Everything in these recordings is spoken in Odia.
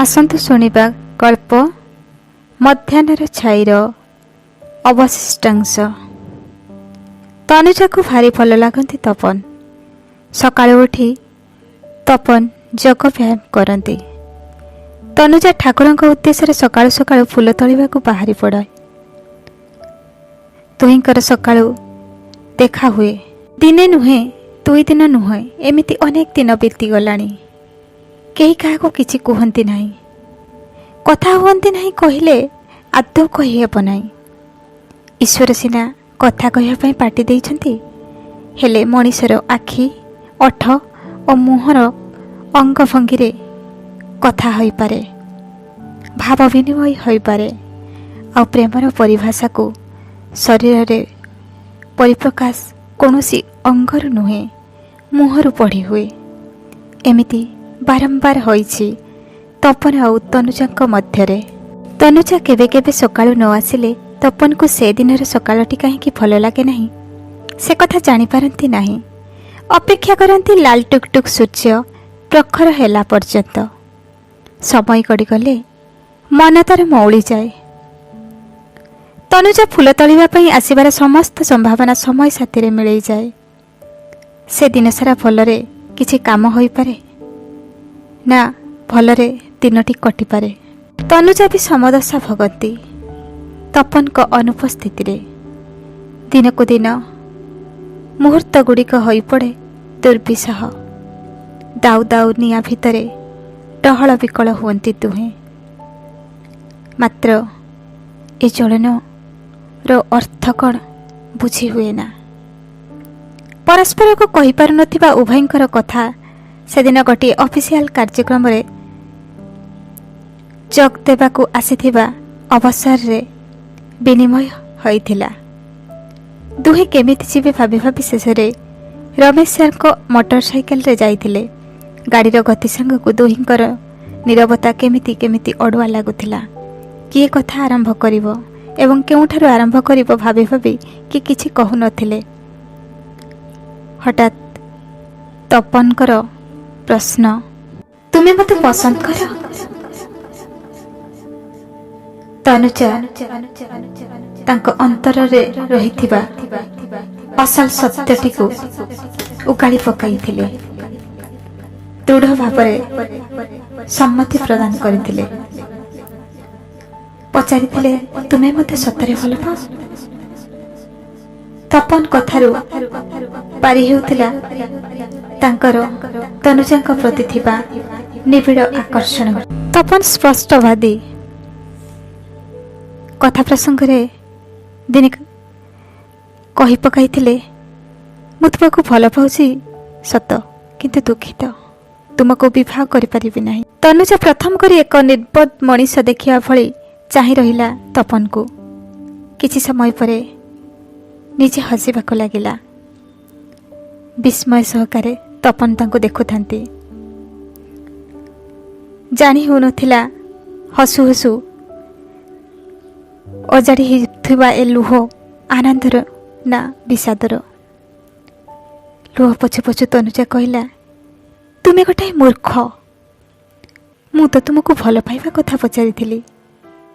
ଆସନ୍ତୁ ଶୁଣିବା ଗଳ୍ପ ମଧ୍ୟାହ୍ନର ଛାଇର ଅବଶିଷ୍ଟାଂଶ। ତନୁଜାକୁ ଭାରି ଭଲ ଲାଗନ୍ତି ତପନ। ସକାଳୁ ଉଠି ତପନ ଯୋଗ ବ୍ୟାୟାମ କରନ୍ତି। ତନୁଜା ଠାକୁରଙ୍କ ଉଦ୍ଦେଶ୍ୟରେ ସକାଳୁ ସକାଳୁ ଫୁଲ ତୋଳିବାକୁ ବାହାରି ପଡ଼େ। ଦୁହିଁଙ୍କର ସକାଳୁ ଦେଖା ହୁଏ। ଦିନେ ନୁହେଁ, 2 ଦିନ ନୁହେଁ, ଏମିତି ଅନେକ ଦିନ ବିତିଗଲାଣି। କେହି କାହାକୁ କିଛି କୁହନ୍ତି ନାହିଁ, କଥା ହୁଅନ୍ତି ନାହିଁ କହିଲେ ଆଦୌ କହିହେବ ନାହିଁ। ଈଶ୍ୱର ସିନା କଥା କହିବା ପାଇଁ ପାଟି ଦେଇଛନ୍ତି, ହେଲେ ମଣିଷର ଆଖି, ଓଠ ଓ ମୁହଁର ଅଙ୍ଗଭଙ୍ଗୀରେ କଥା ହୋଇପାରେ, ଭାବ ବିନିମୟ ହୋଇପାରେ। ଆଉ ପ୍ରେମର ପରିଭାଷାକୁ ଶରୀରରେ ପରିପ୍ରକାଶ କୌଣସି ଅଙ୍ଗରୁ ନୁହେଁ, ମୁହଁରୁ ପଢ଼ି ହୁଏ। ଏମିତି ବାରମ୍ବାର ହୋଇଛି ତପନ ଆଉ ତନୁଜାଙ୍କ ମଧ୍ୟରେ। ତନୁଜା କେବେ କେବେ ସକାଳୁ ନ ଆସିଲେ ତପନକୁ ସେ ଦିନର ସକାଳଟି କାହିଁକି ଭଲ ଲାଗେ ନାହିଁ, ସେ କଥା ଜାଣିପାରନ୍ତି ନାହିଁ। ଅପେକ୍ଷା କରନ୍ତି ଲାଲ ଟୁକଟୁକ ସୂର୍ଯ୍ୟ ପ୍ରଖର ହେଲା ପର୍ଯ୍ୟନ୍ତ। ସମୟ ଗଡ଼ିଗଲେ ମନ ତାର ମଉଳିଯାଏ। ତନୁଜା ଫୁଲ ତୋଳିବା ପାଇଁ ଆସିବାର ସମସ୍ତ ସମ୍ଭାବନା ସମୟ ସାଥିରେ ମିଳେଇଯାଏ। ସେ ଦିନସାରା ଭଲରେ କିଛି କାମ ହୋଇପାରେ ନା ଭଲରେ ଦିନଟି କଟିପାରେ। ତନୁଜା ବି ସମଦଶା ଭୋଗନ୍ତି ତପନଙ୍କ ଅନୁପସ୍ଥିତିରେ। ଦିନକୁ ଦିନ ମୁହୂର୍ତ୍ତ ଗୁଡ଼ିକ ହୋଇପଡ଼େ ଦୁର୍ବିସହ। ଦାଉ ଦାଉ ନିଆଁ ଭିତରେ ଡହଳ ବିକଳ ହୁଅନ୍ତି ଦୁହେଁ। ମାତ୍ର ଏ ଜ୍ୱଳନର ଅର୍ଥ କ'ଣ ବୁଝି ହୁଏ ନା। ପରସ୍ପରକୁ କହିପାରୁନଥିବା ଉଭୟଙ୍କର କଥା ସେଦିନ ଗୋଟିଏ ଅଫିସିଆଲ କାର୍ଯ୍ୟକ୍ରମରେ ଯୋଗ ଦେବାକୁ ଆସିଥିବା ଅବସରରେ ବିନିମୟ ହୋଇଥିଲା। ଦୁହେଁ କେମିତି ଯିବେ ଭାବି ଭାବି ଶେଷରେ ରମେଶ ସାର୍ଙ୍କ ମୋଟର ସାଇକେଲରେ ଯାଇଥିଲେ। ଗାଡ଼ିର ଗତି ସାଙ୍ଗକୁ ଦୁହିଁଙ୍କର ନିରବତା କେମିତି କେମିତି ଅଡ଼ୁଆ ଲାଗୁଥିଲା। କିଏ କଥା ଆରମ୍ଭ କରିବ ଏବଂ କେଉଁଠାରୁ ଆରମ୍ଭ କରିବ ଭାବି ଭାବି କି କିଛି କହୁନଥିଲେ। ହଠାତ୍ ତପନଙ୍କର ପ୍ରଶ୍ନ, "ତୁମେ ମୋତେ ପସନ୍ଦ କର?" ତନୁଜା ତାଙ୍କ ଅନ୍ତରରେ ରହିଥିବା ଅସଲ ସତ୍ୟଟିକୁ ଉଗାଳି ପକାଇଥିଲେ। ଦୃଢ଼ ଭାବରେ ସମ୍ମତି ପ୍ରଦାନ କରିଥିଲେ। ପଚାରିଥିଲେ, "ତୁମେ ମୋତେ ସତରେ ଭଲ ପାଅ?" ତପନ କଥାରୁ ବାରି ହେଉଥିଲା ତାଙ୍କର ତନୁଜାଙ୍କ ପ୍ରତି ଥିବା ନିବିଡ଼ ଆକର୍ଷଣ। ତପନ ସ୍ପଷ୍ଟବାଦୀ। କଥା ପ୍ରସଙ୍ଗରେ ଦିନେ କହି ପକାଇଥିଲେ, "ମୁଁ ତୁମକୁ ଭଲ ପାଉଛି ସତ, କିନ୍ତୁ ଦୁଃଖିତ, ତୁମକୁ ବିବାହ କରିପାରିବି ନାହିଁ।" ତନୁଜା ପ୍ରଥମ କରି ଏକ ନିର୍ବୋଧ ମଣିଷ ଦେଖିବା ଭଳି ଚାହିଁ ରହିଲା ତପନକୁ। କିଛି ସମୟ ପରେ ନିଜେ ହସିବାକୁ ଲାଗିଲା। ବିସ୍ମୟ ସହକାରେ ତପନ ତାଙ୍କୁ ଦେଖୁଥାନ୍ତି। ଜାଣି ହେଉନଥିଲା ହସୁ ହସୁ ଅଜାଡ଼ି ହେଉଥିବା ଏ ଲୁହ ଆନନ୍ଦର ନା ବିଷାଦର। ଲୁହ ପୋଛୁ ପୋଛୁ ତନୁଜା କହିଲା, "ତୁମେ ଗୋଟାଏ ମୂର୍ଖ। ମୁଁ ତ ତୁମକୁ ଭଲ ପାଇବା କଥା ପଚାରିଥିଲି,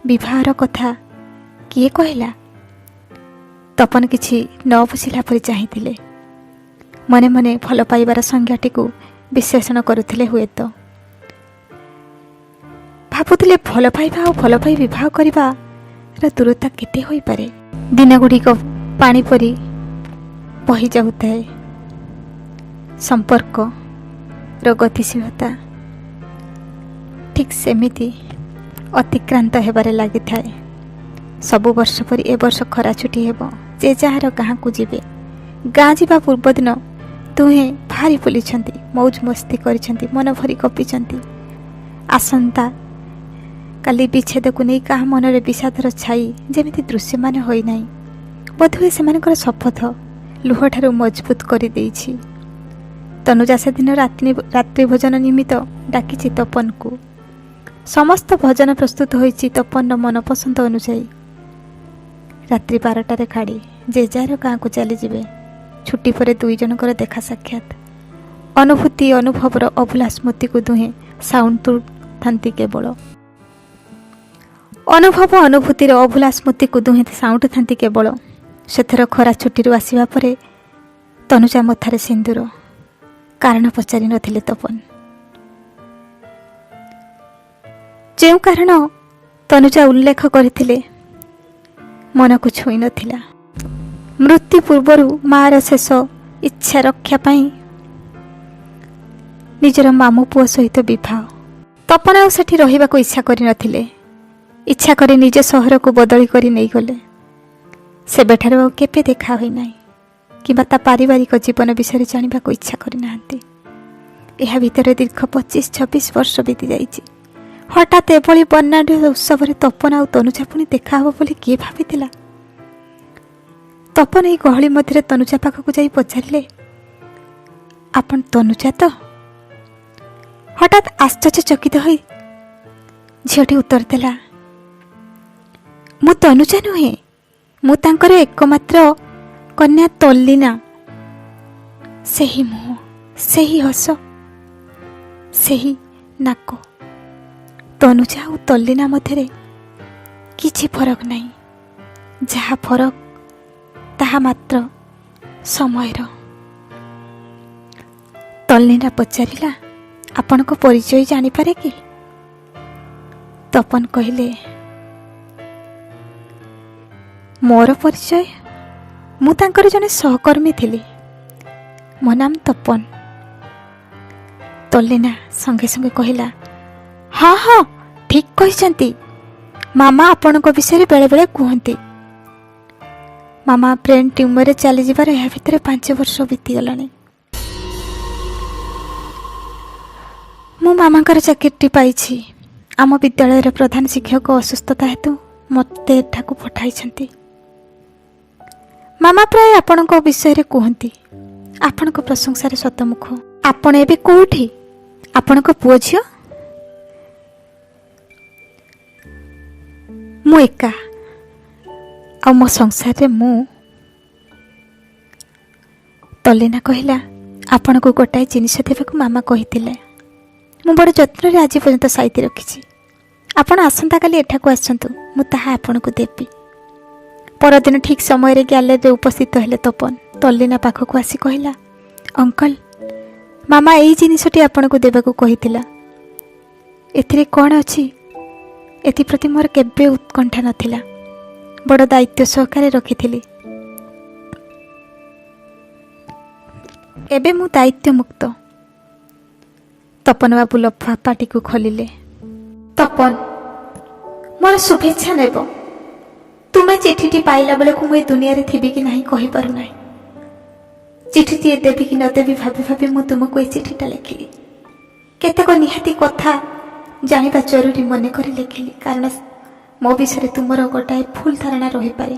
ବିବାହର କଥା କିଏ କହିଲା?" ତପନ କିଛି ନ ବୁଝିଲା ପରି ଚାହିଁଥିଲେ। ମନେ ମନେ ଭଲ ପାଇବାର ସଂଜ୍ଞାଟିକୁ ବିଶ୍ଳେଷଣ କରୁଥିଲେ ହୁଏତ। ଭାବୁଥିଲେ, ଭଲ ପାଇବା ଆଉ ଭଲ ପାଇ ବିବାହ କରିବାର ଦୂରତା କେତେ ହୋଇପାରେ? ଦିନଗୁଡ଼ିକ ପାଣି ପରି ବହି ଯାଉଥାଏ। ସମ୍ପର୍କର ଗତିଶୀଳତା ଠିକ୍ ସେମିତି ଅତିକ୍ରାନ୍ତ ହେବାରେ ଲାଗିଥାଏ। ସବୁ ବର୍ଷ ପରି ଏ ବର୍ଷ ଖରା ଛୁଟି ହେବ। ଯେ ଯାହାର ଗାଁକୁ ଯିବେ। ଗାଁ ଯିବା ପୂର୍ବଦିନ ଦୁହେଁ ଭାରି ବୁଲିଛନ୍ତି, ମୌଜ ମସ୍ତି କରିଛନ୍ତି, ମନ ଭରି ଗପିଛନ୍ତି। ଆସନ୍ତା କାଲି ବିଚ୍ଛେଦକୁ ନେଇ କାହା ମନରେ ବିଷାଦର ଛାଇ ଯେମିତି ଦୃଶ୍ୟମାନ ହୋଇନାହିଁ। ବୋଧହୁଏ ସେମାନଙ୍କର ଶପଥ ଲୁହଠାରୁ ମଜବୁତ କରିଦେଇଛି। ତନୁଜା ସେଦିନ ରାତ୍ରି ଭୋଜନ ନିମିତ୍ତ ଡାକିଛି ତପନକୁ। ସମସ୍ତ ଭୋଜନ ପ୍ରସ୍ତୁତ ହୋଇଛି ତପନର ମନପସନ୍ଦ ଅନୁଯାୟୀ। ରାତ୍ରି 12ଟାରେ ଗାଡ଼ି। ଯେ ଯାହାର ଗାଁକୁ ଚାଲିଯିବେ। ଛୁଟି ପରେ ଦୁଇ ଜଣଙ୍କର ଦେଖା ସାକ୍ଷାତ। ଅନୁଭୂତି ଅନୁଭବର ଅଭୁଲା ସ୍ମୃତିକୁ ଦୁହେଁ ସାଉଣ୍ଟୁଥାନ୍ତି। ସାଉଁଟୁଥାନ୍ତି କେବଳ। ଅନୁଭବ ଅନୁଭୂତିର ଅଭୁଲା ସ୍ମୃତିକୁ ଦୁହେଁ ସାଉଁଟୁଥାନ୍ତି କେବଳ। ସେଥର ଖରା ଛୁଟିରୁ ଆସିବା ପରେ ତନୁଜା ମଥାରେ ସିନ୍ଦୁର। କାରଣ ପଚାରି ନଥିଲେ ତପନ। ଯେଉଁ କାରଣ ତନୁଜା ଉଲ୍ଲେଖ କରିଥିଲେ, ମନକୁ ଛୁଇଁ ନଥିଲା। ମୃତ୍ୟୁ ପୂର୍ବରୁ ମାଆର ଶେଷ ଇଚ୍ଛା ରକ୍ଷା ପାଇଁ ନିଜର ମାମୁଁ ପୁଅ ସହିତ ବିବାହ। ତପନ ଆଉ ସେଠି ରହିବାକୁ ଇଚ୍ଛା କରିନଥିଲେ। ଇଚ୍ଛା କରି ନିଜ ସହରକୁ ବଦଳି କରି ନେଇଗଲେ। ସେବେଠାରୁ ଆଉ କେବେ ଦେଖା ହୋଇନାହିଁ କିମ୍ବା ତା ପାରିବାରିକ ଜୀବନ ବିଷୟରେ ଜାଣିବାକୁ ଇଚ୍ଛା କରିନାହାନ୍ତି। ଏହା ଭିତରେ ଦୀର୍ଘ 25-26 ବର୍ଷ ବିତି ଯାଇଛି। ହଠାତ୍ ଏଭଳି ବର୍ଣ୍ଣାଢ୍ୟ ଉତ୍ସବରେ ତପନ ଆଉ ତନୁଜା ପୁଣି ଦେଖାହେବ ବୋଲି କିଏ ଭାବିଥିଲା? ତପନ ଏଇ ଗହଳି ମଧ୍ୟରେ ତନୁଜା ପାଖକୁ ଯାଇ ପଚାରିଲେ, "ଆପଣ ତନୁଜା ତ?" ହଠାତ୍ ଆଶ୍ଚର୍ଯ୍ୟଚକିତ ହୋଇ ଝିଅଟି ଉତ୍ତର ଦେଲା, "ମୁଁ ତନୁଜା ନୁହେଁ, ମୁଁ ତାଙ୍କର ଏକମାତ୍ର କନ୍ୟା ତଲ୍ଲିନା।" ସେହି ମୁହଁ, ସେହି ହସ, ସେହି ନାକ। ତନୁଜା ଆଉ ତଲ୍ଲିନା ମଧ୍ୟରେ କିଛି ଫରକ ନାହିଁ। ଯାହା ଫରକ ତାହା ମାତ୍ର ସମୟର। ତଲ୍ଲିନା ପଚାରିଲା, "ଆପଣଙ୍କ ପରିଚୟ ଜାଣିପାରେ କି?" ତପନ କହିଲେ, "ମୋର ପରିଚୟ? ମୁଁ ତାଙ୍କର ଜଣେ ସହକର୍ମୀ ଥିଲି। ମୋ ନାମ ତପନ।" ତଲ୍ଲିନା ସଙ୍ଗେ ସଙ୍ଗେ କହିଲା, "ହଁ ହଁ, ଠିକ୍ କହିଛନ୍ତି। ମାମା ଆପଣଙ୍କ ବିଷୟରେ ବେଳେବେଳେ କୁହନ୍ତି।" ମାମା ବ୍ରେନ୍ ଟ୍ୟୁମରରେ ଚାଲିଯିବାର ଏହା ଭିତରେ 5 ବର୍ଷ ବିତିଗଲାଣି। ମୁଁ ମାମାଙ୍କର ଚାକିରିଟି ପାଇଛି। ଆମ ବିଦ୍ୟାଳୟର ପ୍ରଧାନ ଶିକ୍ଷକ ଅସୁସ୍ଥତା ହେତୁ ମୋତେ ଏଠାକୁ ପଠାଇଛନ୍ତି। ମାମା ପ୍ରାୟ ଆପଣଙ୍କ ବିଷୟରେ କୁହନ୍ତି। ଆପଣଙ୍କ ପ୍ରଶଂସାରେ ଶତମୁଖ। ଆପଣ ଏବେ କୋଉଠି? ଆପଣଙ୍କ ପୁଅ ଝିଅ? ମୁଁ ଏକା, ଆଉ ମୋ ସଂସାରରେ ମୁଁ। ତଲିନା କହିଲା, "ଆପଣଙ୍କୁ ଗୋଟାଏ ଜିନିଷ ଦେବାକୁ ମାମା କହିଥିଲେ। ମୁଁ ବଡ଼ ଯତ୍ନରେ ଆଜି ପର୍ଯ୍ୟନ୍ତ ସାଇତି ରଖିଛି। ଆପଣ ଆସନ୍ତାକାଲି ଏଠାକୁ ଆସନ୍ତୁ, ମୁଁ ତାହା ଆପଣଙ୍କୁ ଦେବି।" ପରଦିନ ଠିକ୍ ସମୟରେ ଗ୍ୟାଲେରୀରେ ଉପସ୍ଥିତ ହେଲେ ତପନ। ତଲିନା ପାଖକୁ ଆସି କହିଲା, "ଅଙ୍କଲ, ମାମା ଏଇ ଜିନିଷଟି ଆପଣଙ୍କୁ ଦେବାକୁ କହିଥିଲା। ଏଥିରେ କ'ଣ ଅଛି, ଏଥିପ୍ରତି ମୋର କେବେ ଉତ୍କଣ୍ଠା ନଥିଲା। ବଡ଼ ଦାୟିତ୍ୱ ସହକାରେ ରଖିଥିଲି। ଏବେ ମୁଁ ଦାୟିତ୍ୱ ମୁକ୍ତ।" ତପନ ବାବୁ ଲଫାପାଟିକୁ ଖୋଲିଲେ। ତପନ, ମୋର ଶୁଭେଚ୍ଛା ନେବ। ତୁମେ ଚିଠିଟି ପାଇଲା ବେଳକୁ ମୁଁ ଏ ଦୁନିଆରେ ଥିବି କି ନାହିଁ କହିପାରୁନାହିଁ। ଚିଠିଟିଏ ଦେବି କି ନ ଦେବି ଭାବି ଭାବି ମୁଁ ତୁମକୁ ଏ ଚିଠିଟା ଲେଖିଲି। କେତେକ ନିହାତି କଥା ଜାଣିବା ଜରୁରୀ ମନେକରି ଲେଖିଲି, କାରଣ ମୋ ବିଷୟରେ ତୁମର ଗୋଟାଏ ଭୁଲ ଧାରଣା ରହିପାରେ।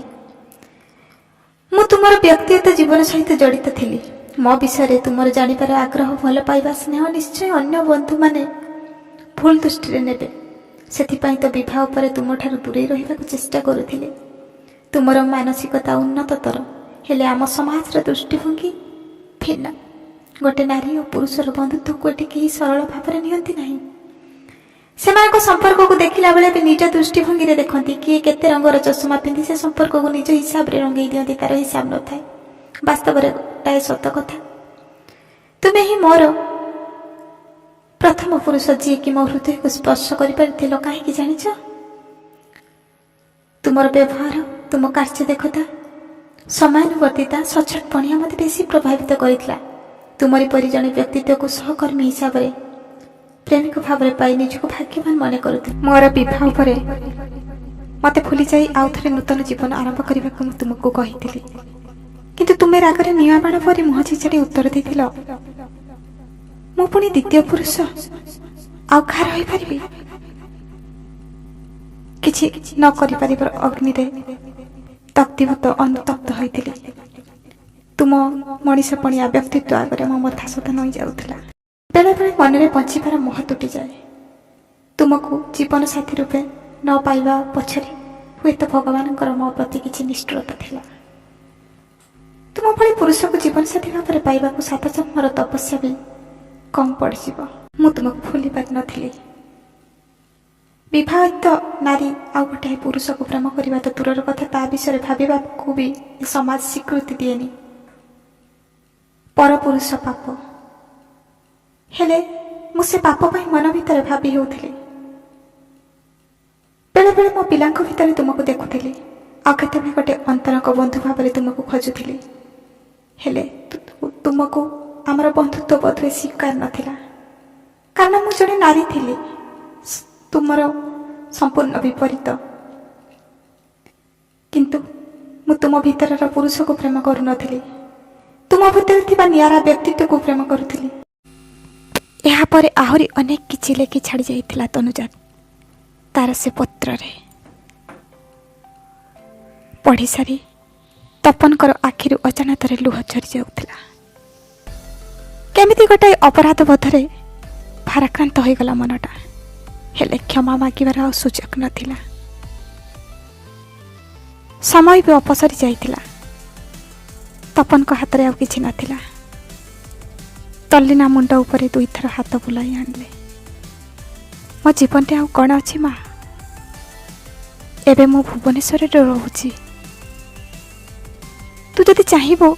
ମୁଁ ତୁମର ବ୍ୟକ୍ତିଗତ ଜୀବନ ସହିତ ଜଡ଼ିତ ଥିଲି। ମୋ ବିଷୟରେ ତୁମର ଜାଣିବାର ଆଗ୍ରହ, ଭଲ ପାଇବା, ସ୍ନେହ ନିଶ୍ଚୟ ଅନ୍ୟ ବନ୍ଧୁମାନେ ଭୁଲ ଦୃଷ୍ଟିରେ ନେବେ। ସେଥିପାଇଁ ତ ବିବାହ ପରେ ତୁମଠାରୁ ଦୂରେଇ ରହିବାକୁ ଚେଷ୍ଟା କରୁଥିଲି। ତୁମର ମାନସିକତା ଉନ୍ନତତର, ହେଲେ ଆମ ସମାଜର ଦୃଷ୍ଟିଭଙ୍ଗୀ ଭିନ୍ନ। ଗୋଟେ ନାରୀ ଓ ପୁରୁଷର ବନ୍ଧୁତ୍ୱକୁ ଏଠି କେହି ସରଳ ଭାବରେ ନିଅନ୍ତି ନାହିଁ। ସେମାନଙ୍କ ସମ୍ପର୍କକୁ ଦେଖିଲା ବେଳେ ବି ନିଜ ଦୃଷ୍ଟିଭଙ୍ଗୀରେ ଦେଖନ୍ତି। କିଏ କେତେ ରଙ୍ଗର ଚଷମା ପିନ୍ଧି ସେ ସମ୍ପର୍କକୁ ନିଜ ହିସାବରେ ରଙ୍ଗେଇ ଦିଅନ୍ତି, ତାର ହିସାବ ନଥାଏ। ବାସ୍ତବରେ ଗୋଟାଏ ସତ କଥା, ତୁମେ ହିଁ ମୋର ପ୍ରଥମ ପୁରୁଷ ଯିଏକି ମୋ ହୃଦୟକୁ ସ୍ପର୍ଶ କରିପାରିଥିଲ। କାହିଁକି ଜାଣିଛ? ତୁମର ବ୍ୟବହାର, ତୁମ କାର୍ଯ୍ୟଦକ୍ଷତା, ସମାନୁବର୍ତ୍ତିତା, ସଚ୍ଚୋଟ ପଣିଆ ମୋତେ ବେଶୀ ପ୍ରଭାବିତ କରିଥିଲା। ତୁମରି ପରି ଜଣେ ବ୍ୟକ୍ତିତ୍ୱକୁ ସହକର୍ମୀ ହିସାବରେ, ପ୍ରେମିକ ଭାବରେ ପାଇ ନିଜକୁ ଭାଗ୍ୟବାନ ମନେ କରୁଥିଲି। ମୋର ବିବାହ ପରେ ମୋତେ ଭୁଲିଯାଇ ଆଉ ଥରେ ନୂତନ ଜୀବନ ଆରମ୍ଭ କରିବାକୁ ମୁଁ ତୁମକୁ କହିଥିଲି। କିନ୍ତୁ ତୁମେ ରାଗରେ ନିଆଁବାଣ ପରି ମୁହଁ ଛିଚାଡ଼ି ଉତ୍ତର ଦେଇଥିଲ, "ମୁଁ ପୁଣି ଦ୍ୱିତୀୟ ପୁରୁଷ ଆଉ କାହାର ହୋଇପାରିବି?" କିଛି ନ କରିପାରିବାର ଅଗ୍ନିରେ ତକ୍ତିଭୂତ ଅନୁତପ୍ତ ହୋଇଥିଲି। ତୁମ ମଣିଷପଣିଆ ବ୍ୟକ୍ତିତ୍ୱ ଆଗରେ ମୋ ମଥା ସଦା ନଇଁ ଯାଉଥିଲା। ବେଳେବେଳେ ମନରେ ବଞ୍ଚିବାର ମୋହ ତୁଟିଯାଏ। ତୁମକୁ ଜୀବନସାଥୀ ରୂପେ ନ ପାଇବା ପଛରେ ହୁଏତ ଭଗବାନଙ୍କର ମୋ ପ୍ରତି କିଛି ନିଷ୍ଠୁରତା ଥିଲା। ତୁମ ଭଳି ପୁରୁଷକୁ ଜୀବନସାଥୀ ଭାବରେ ପାଇବାକୁ ସାତ ଜନ୍ମର ତପସ୍ୟା ବି କମ୍ ପଡ଼ିଯିବ। ମୁଁ ତୁମକୁ ଭୁଲି ପାରିନଥିଲି। ବିବାହିତ ନାରୀ ଆଉ ଗୋଟାଏ ପୁରୁଷକୁ ପ୍ରେମ କରିବା ତ ଦୂରର କଥା, ତା ବିଷୟରେ ଭାବିବାକୁ ବି ଏ ସମାଜ ସ୍ୱୀକୃତି ଦିଏନି। ପରପୁରୁଷ ପାପ। ହେଲେ ମୁଁ ସେ ପାପ ପାଇଁ ମନ ଭିତରେ ଭାବି ହେଉଥିଲି। ବେଳେବେଳେ ମୋ ପିଲାଙ୍କ ଭିତରେ ତୁମକୁ ଦେଖୁଥିଲି, ଆଉ କେତେବେଳେ ଗୋଟେ ଅନ୍ତରଙ୍ଗ ବନ୍ଧୁ ଭାବରେ ତୁମକୁ ଖୋଜୁଥିଲି। ହେଲେ ତୁମକୁ ଆମର ବନ୍ଧୁତ୍ୱ ବୋଧହୁଏ ସ୍ୱୀକାର ନଥିଲା, କାରଣ ମୁଁ ଜଣେ ନାରୀ ଥିଲି, ତୁମର ସମ୍ପୂର୍ଣ୍ଣ ବିପରୀତ। କିନ୍ତୁ ମୁଁ ତୁମ ଭିତରର ପୁରୁଷକୁ ପ୍ରେମ କରୁନଥିଲି, ତୁମ ଭିତରେ ଥିବା ନିଆରା ବ୍ୟକ୍ତିତ୍ୱକୁ ପ୍ରେମ କରୁଥିଲି। ଏହାପରେ ଆହୁରି ଅନେକ କିଛି ଲେଖି ଛାଡ଼ି ଯାଇଥିଲା ତନୁଜା ତାର ସେ ପତ୍ରରେ। ପଢ଼ି ସାରି ତପନଙ୍କର ଆଖିରୁ ଅଜାଣତରେ ଲୁହ ଝରି ଯାଉଥିଲା। କେମିତି ଗୋଟାଏ ଅପରାଧ ବୋଧରେ ଭାରାକ୍ରାନ୍ତ ହୋଇଗଲା ମନଟା। ହେଲେ କ୍ଷମା ମାଗିବାର ଆଉ ସୁଯୋଗ ନଥିଲା। ସମୟ ବି ଅପସରି ଯାଇଥିଲା। ତପନଙ୍କ ହାତରେ ଆଉ କିଛି ନଥିଲା। ତଲ୍ଲିନା ମୁଣ୍ଡ ଉପରେ ଦୁଇଥର ହାତ ବୁଲାଇ ଆଣିଲେ। ମୋ ଜୀବନରେ ଆଉ କ'ଣ ଅଛି ମା? ଏବେ ମୁଁ ଭୁବନେଶ୍ୱରରେ ରହୁଛି। ତୁ ଯଦି ଚାହିଁବୁ,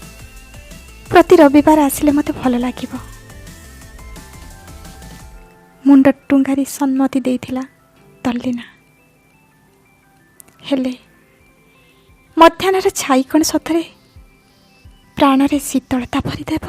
ପ୍ରତି ରବିବାର ଆସିଲେ ମୋତେ ଭଲ ଲାଗିବ। ମୁଣ୍ଡ ଟୁଙ୍ଗାରି ସମ୍ମତି ଦେଇଥିଲା ତଲ୍ଲିନା। ହେଲେ ମଧ୍ୟାହ୍ନର ଛାଇ କ'ଣ ସତରେ ପ୍ରାଣରେ ଶୀତଳତା ଭରିଦେବ?